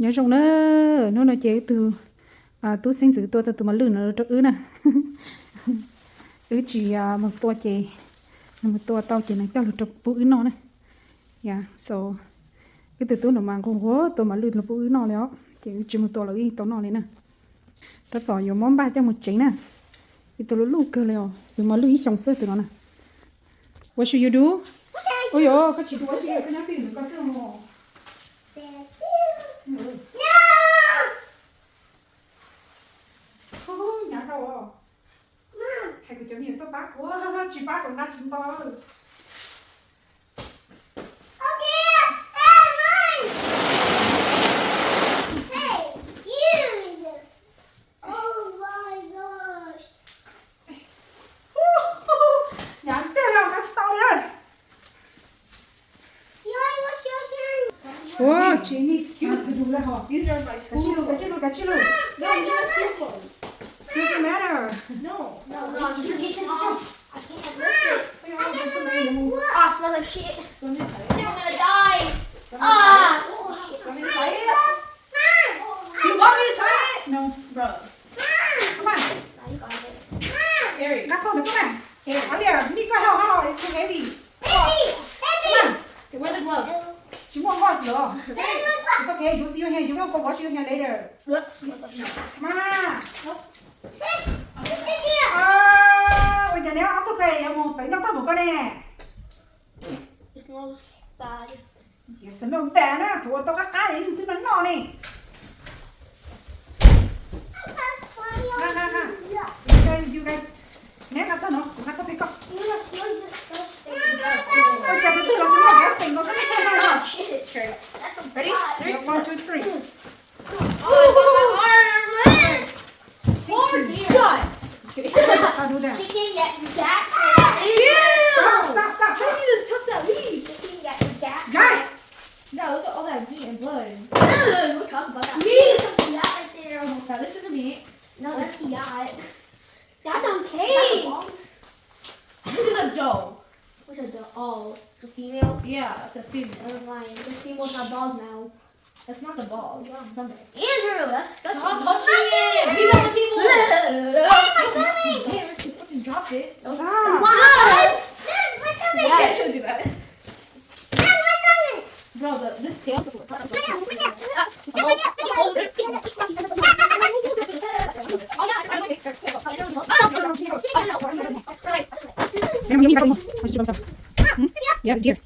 Nyob zoo na, hnub no ces wb tug tub xeeb ntxwv tua tau tus mos lwj no rau wb na. Wb tsis mus tua ces nws mus tua tau ces nws coj los rau pub wb noj na. So wb tug tub no mas nquag nquag tua mos lwj los pub wb noj li os, ces wb tsis mus tua los wb yeej tau noj li na. Tab tom yuav muab npaj coj mus tsev na. Ib tug lub lub kawg li os, tus mos lwj ib xyoos xwb tus no na. What should you do? Ui yog koj tsis tua tsis koj nyob twj ywm koj xwb os. Hnyav dhau os. Hais kuv cov me nyuam tuaj pab kuv tsis pab kuv nqa tsis nto. Nyav tiag li, nqa tsis tau li. Ua tsis need skills to do that, ho. These are my school clothes. Kav tsij lug, kav tsij lug, kav tsij lug. No, these are school clothes. Doesn't matter. No, no, no, you take it off. I can't lift it. Ah, smells like shit. I'm gonna die. Ah, oh, shit. You want me to tie it? No. Bro. Come on. No, you got it. Harry. Nqa tau ntawd, come on. Harry. Alia, you need my help, how? It's too heavy. Baby, baby. Come on. Okay, where are the gloves? Tsis muaj gloves lawm. It's okay, you see your hand, you will go wash your hand later. Come on. Ua cas neb ob tug pem yuav mus pem noj tag npaum ko ne? It smells bad. Yes, no bad na, thaum ua tau qab qab li twb noj noj ne. Neb nqa tag no, kuv nqa tag pem koj. Ua cas tus twg los xwb noj kav xeem no xwb ne. Ready? One, two, three. Oh, my arm! Four guts! Sticking at your back. Ew! Stop, stop, stop. How did you just touch that leaf? Sticking at your back. Guy! No, look at all that meat and blood. Ugh, we'll talk about that. Meat! That right there. Now listen to me. No, that's the yacht. That's okay. Is that a balls? This is a doe. What's a doe? Oh, it's a female? Yeah, it's a female. Never mind. This female's got balls now. That's not the balls. It's the stomach. Andrew, that's disgusting. Stop touching it! Leave it on the table! Hey, my stomach! Damn, you fucking dropped it. Stop. Why? Look, my stomach! Yeah, I shouldn't do that. Look, my stomach! Bro, the, this tail. Yeah, it's here.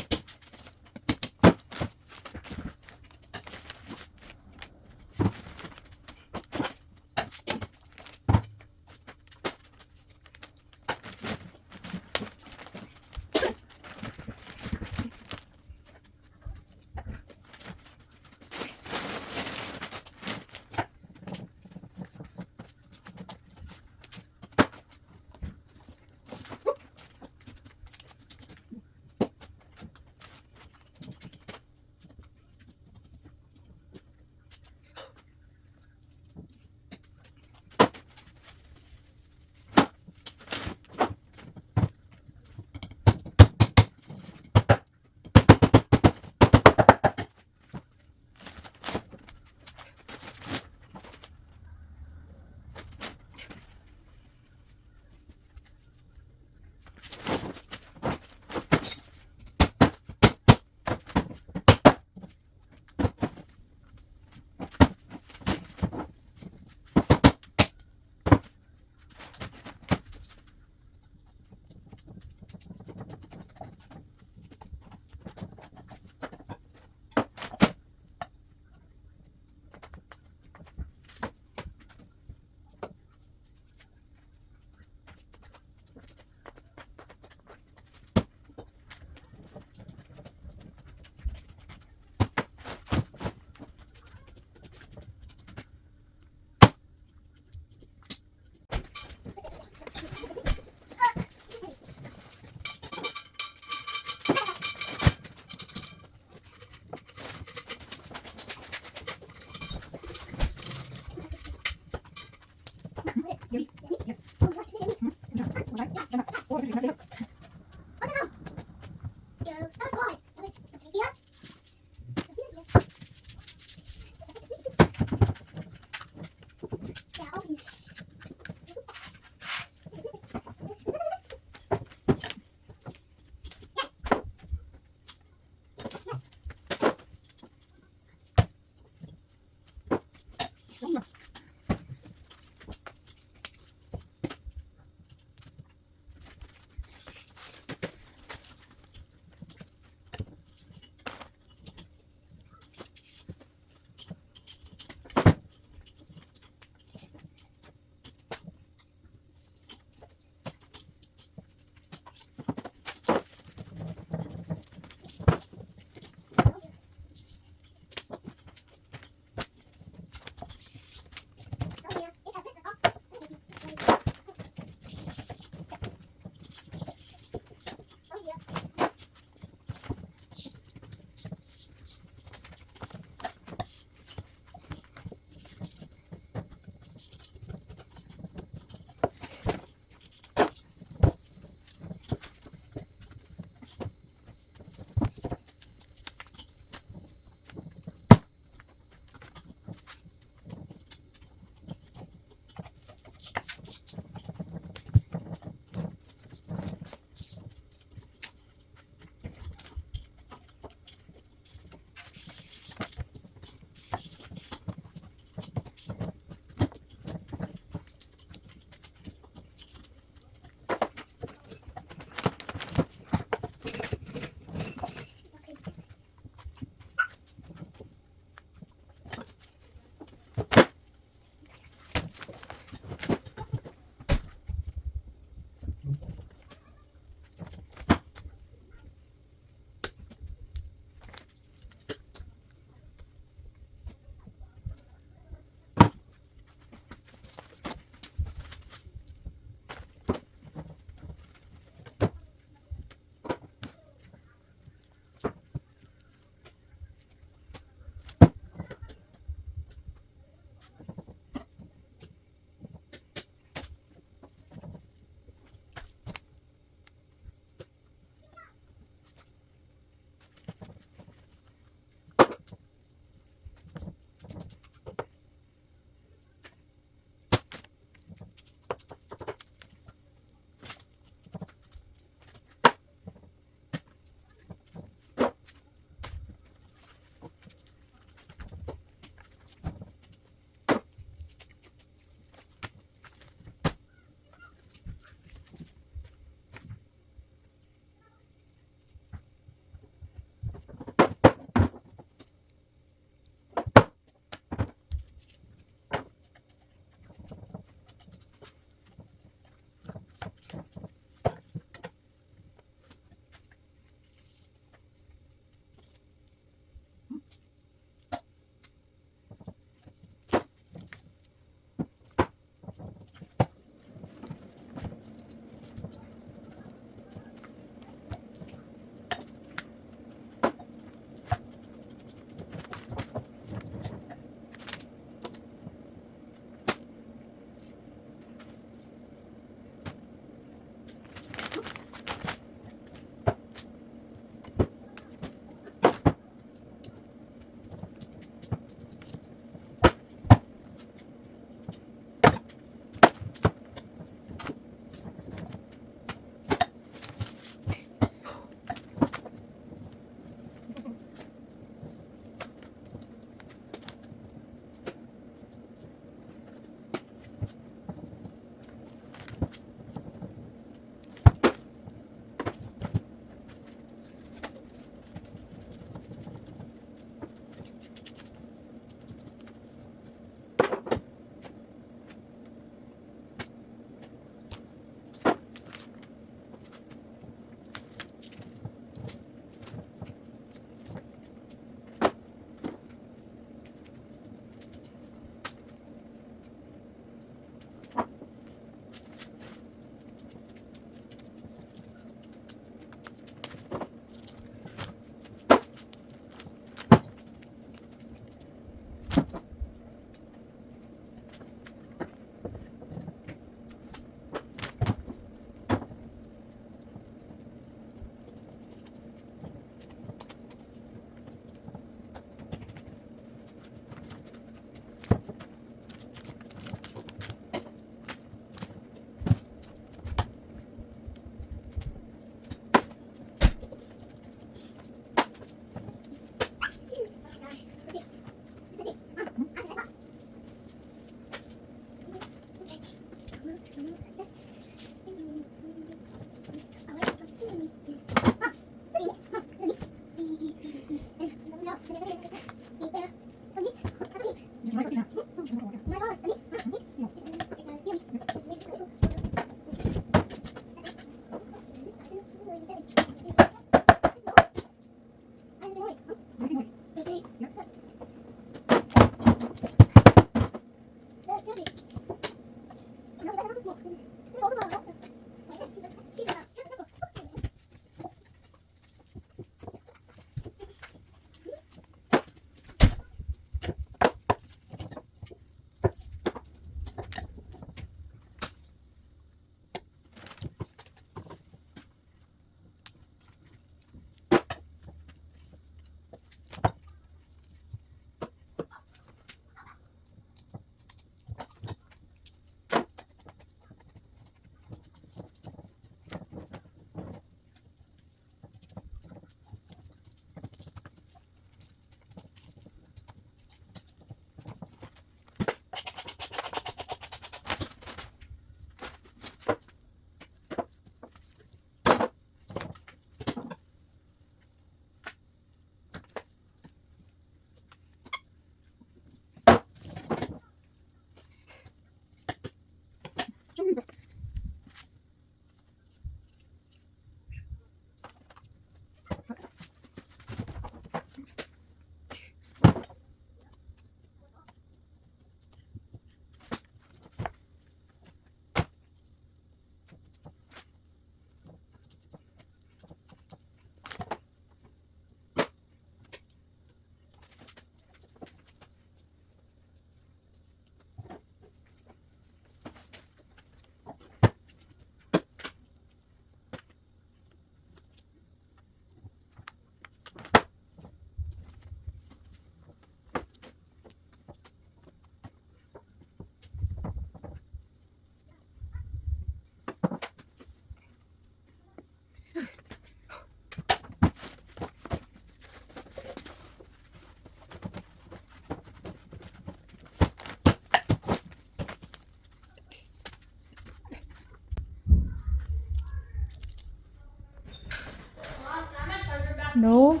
No,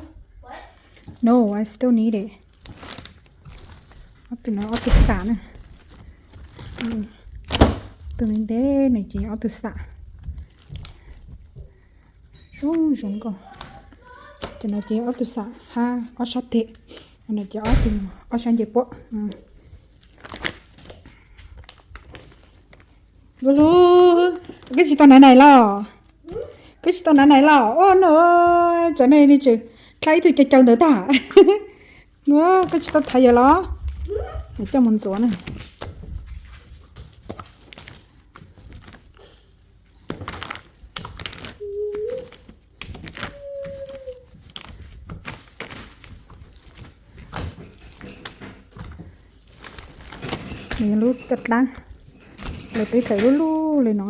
no, I still need it. Ob tug no ob tug xam na. Tus ntev ntev no ces ob tug xam. Zoo zoo nkauj. Cov no ces ob tug xam hab ob sab tes, no ces ob tug, ob sab ncej puab. Lub lub, koj tsis tau nav nais los? Koj tsis tau nav nais los? Ua no, cov neeg ne tseem dlha ib tug cav caw ntawd tag. Koj tsis tau thaiv yawg los? Coj mus ntxuav na. Nws lub caj dlaab, lawv teb tawm lub lub li no.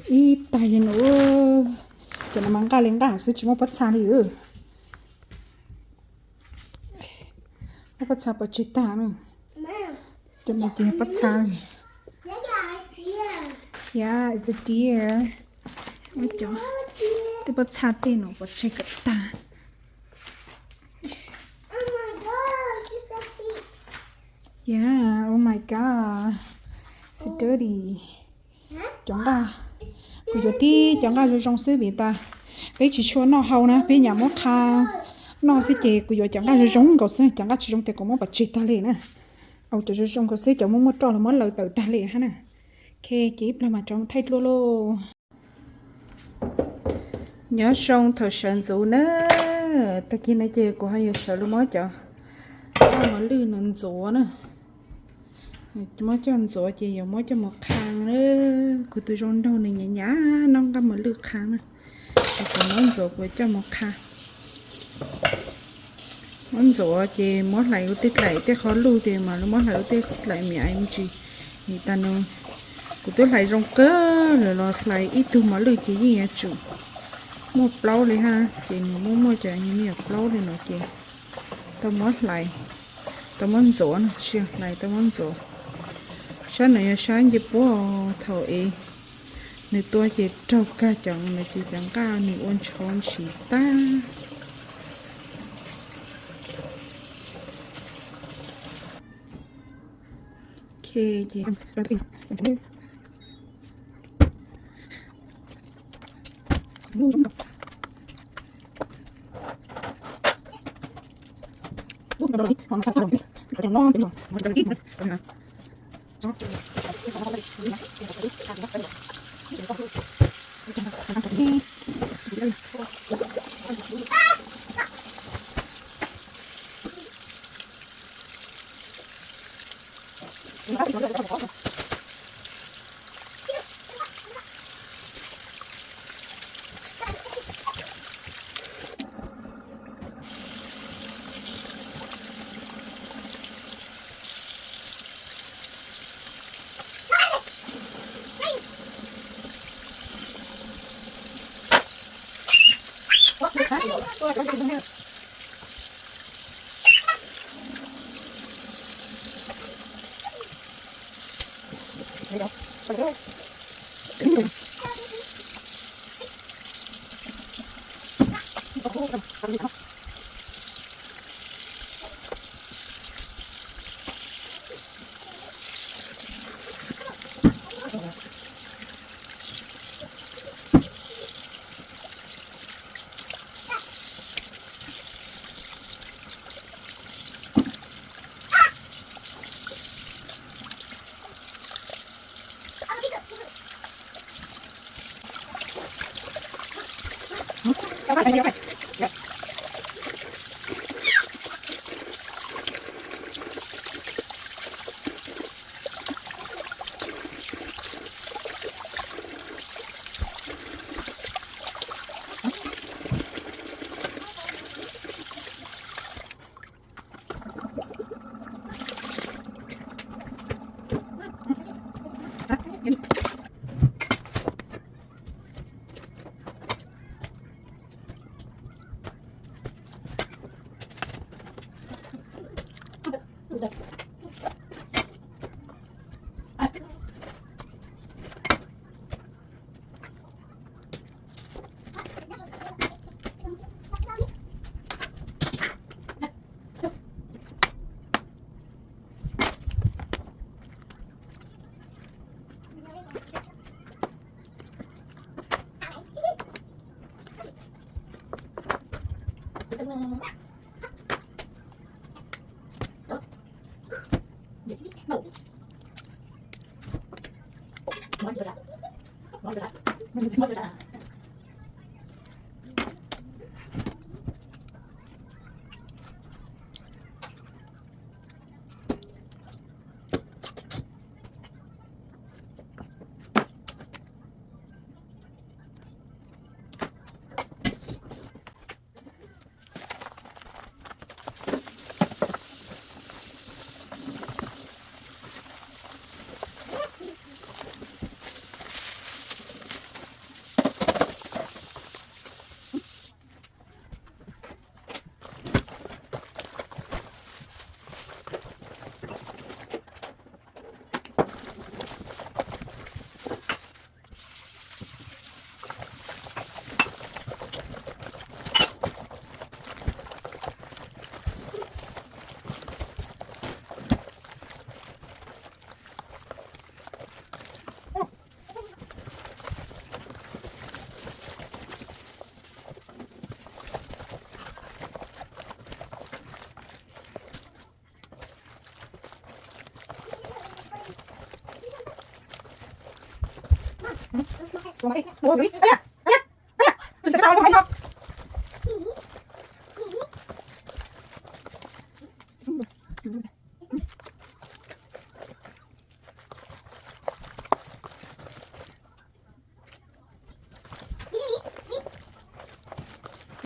Ib tag li no, cov no mas nqaj li nqaj xwb tsis muaj pob txha li. Muab pob txha pov tseg tag na. Cov no ces pob txha li. Yeah, it's a deer. Muab cov tej pob txha tej no pov tseg kom tag. Yeah, oh my God, so dirty. Cov nqaj, kuv yuav tib cov nqaj zoo zoo xwb vim tas peb tsis tshua noj hau na, peb nyam muab qha noj xwb ces kuv yuav cov nqaj zoo zoo nkaus xwb, cov nqaj tsis zoo ces kuv muab pov tseg tag li na. Au, cov zoo zoo nkaus xwb, cov muaj muaj roj los muab laws tawm tag li hab na. Ok, ces ib plag mas rov mus thaij dlua lauj. Nyob zoo thaum sawv ntxuv na, tag kis no ces kuv ho yuav sawv lug muab cov nqaj mos lwj no ntxuav na. Muab coj ntxuav ces yuav muab coj mus qha na. Kuv tus zoo nraug nws nyav nyav noj nqaj mos lwj qha na. Ces kuv muab ntxuav kuv coj mus qha. Muab ntxuav ces muab hlais ua tej dlaim tej qhov luj ces mam li muab hlais ua tej dlaim miam ntsis. Vim tas nws Kuv twb hlais zoo kawg lawm los hlais ib tug mos lwj ces yeej yuav tsum muaj plaub li ha. Ces nws muaj muaj cov me nyuam plaub li no ces tau muab hlais, tau muab ntxuav no, tsis yog hlais, tau muab ntxuav. Sab no yog sab ncej puab, thaum es nws tua ces raug kag cov no ces cov nqaj nws ua ntshav ntshis tag.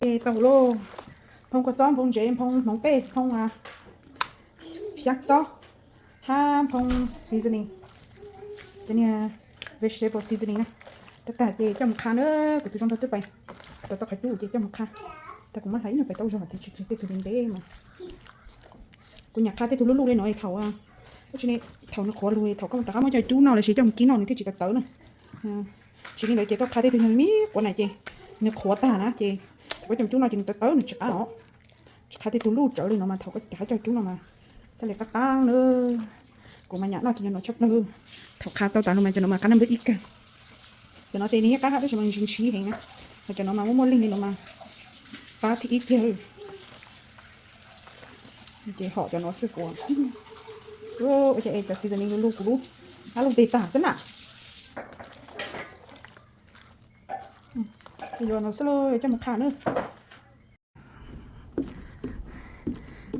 Ces tau lauj, nphoo kua txob, nphoo ntsev, nphoo hmoov pej, nphoo xyav txob, hab nphoo seasoning. Cov niag Vegetable seasoning na. Rau tag ces coj mus qha na, kuv tus zoo nraug twb pais rau tau qhov cub ces coj mus qha. Tag kuv muab hlais ib nyuag pais tau zog thiab, tsis tej tug ntev ntev mas. Kuv nyam qha tej tug luj luj li no thaum, thaum nws qhuav lug, thaum koj rov qab muab coj cub noj los sis coj mus kib noj nws thiaj tsis tawv tawv na. Tsis li ntawd ces koj qha tej tug nyuag me quav na ces nws qhuav tag na ces thaum koj coj mus cub noj ces nws tawv tawv nws tsis qab os. Tsis qha tej tug luj tsawv li no mas thaum koj rov qab coj cub noj mas txhaj li qab qab na. Kuv mas nyam noj tus nyuag no tshaj plaws. Thaum qha tau tas no mas cov no mas qab naj npawb ib kawg. Cov no ces nws yeej qab hab tab sis mas nws ntshiv ntshiv heev na. Ho cov no mas muaj muaj leeg li no mas qab thib ib kiag. Ces hom cov no xwb kuv. Ua cas es cov seasoning lug lug kuv lub, ab lug tes tag xwb na. Yuav no xwb lauj, coj mus qha na.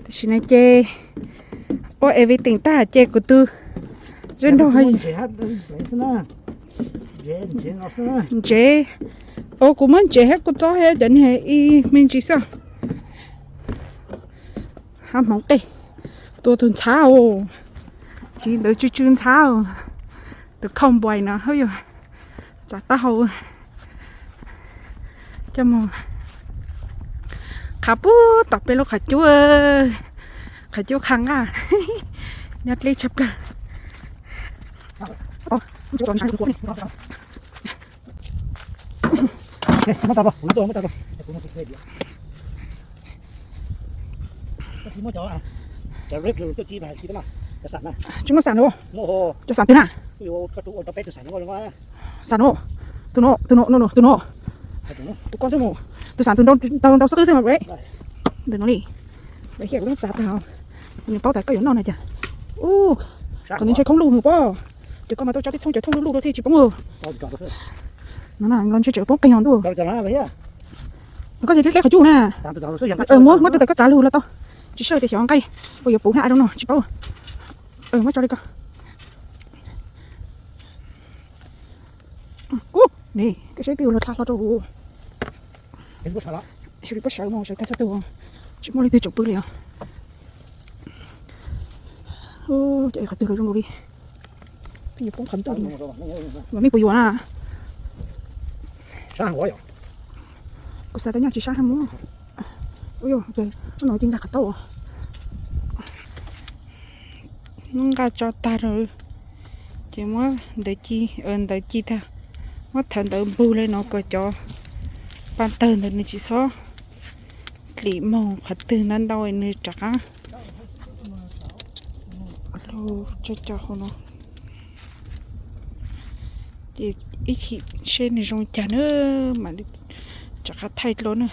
Tam sim no ces ua everything tag ces kuv tus zoo nraug ntsev, o kuv muab ntsev thiab kuv txob thiab cov niag ib me ntsis xwb. Hab hmoov qej, tua tus ntxhab os, tsis ntawd tsw tsw ntxhab os, tus cowboy no hab yog txav taub hau coj mus qha puag tom peb lub qhov cub, qhov cub qha nqaj, nyob dleb tshaj plaws. Tsis muaj xam na, cov xam twg na? Xam no, tus no, tus no, tus no, tus no, tus ko xwb mus, tus xam tus nrau xwb xwb mas. Ntawm no li, kuv txav tag, nws paub tas koj yuav noj no cas. Kom nws ntshai khoob luj mus pob, ces koj mas tau tso tej thooj cov thooj luj luj rau thiaj tsis poob. No los ntshe tseem poob qeeg os ntuj. Koj ces dleb qhov cub na. Muab muab tus tas koj txav lug los tau, tsis sawj tias xyov nqaij puas yuav puv hab no tsis paub. Muab tso li ko. Koj saib twb yuav luag dha hlo rau kuv. Xyov li puab sawv mas sawv tag txhua tus, tsis muaj leej twg tseem pw li os. Ces qhov twg los zoo li, peb yuav poob qhov ncauj li. Mas mej puas yuav na? Kuv xav tias nyaj tsis sab hab muab. Ub, no ces nkag qhov taub. Muab nqaj tso tag rau, ces muab ntawv ci, ntawv ci tag, muab thawv ntawv npug li no kom cov pa tawg ntawd nws tsis txhob dlim moog qhov twg ntau ntau nws rov qab lug tso cov hauv no. Ces ib chim seb nws zoo cas na, mam li rov qab thaij dlua na.